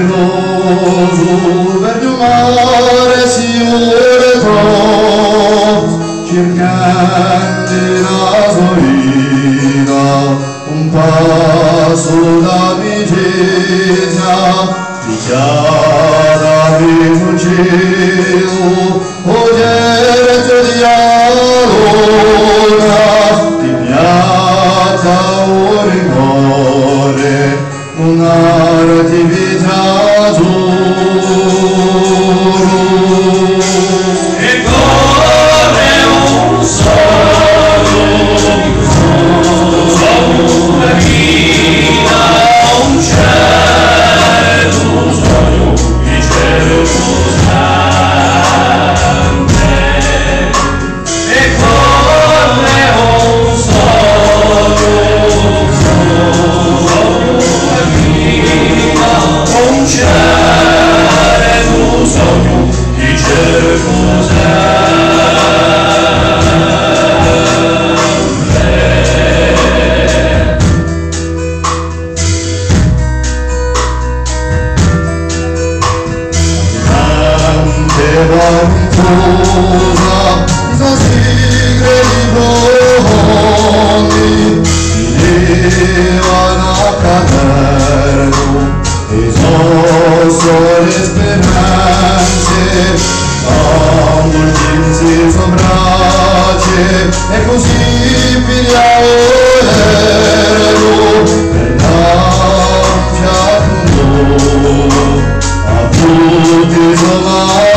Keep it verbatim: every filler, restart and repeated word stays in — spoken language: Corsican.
Pensierosu per u mare, Signore, tò, circhendu la so vita, un passu d'amicizia, pichjata di u celu, o ghjerghju di a luna, ti piatta u rimore, un'arti di piaciuru. È corre un sognu, un sognu di vita, un certu sognu di certu stante. E corre un sognu, un sognu di vita, un certu sognu di certu stante. Tante volte i so sigreti profondi finivanu à cadernu, è i so soli speranzi avvicinarsi à e so braccia, è cusì pigliava l'aereu per dà un fiatu à tutti i so magani.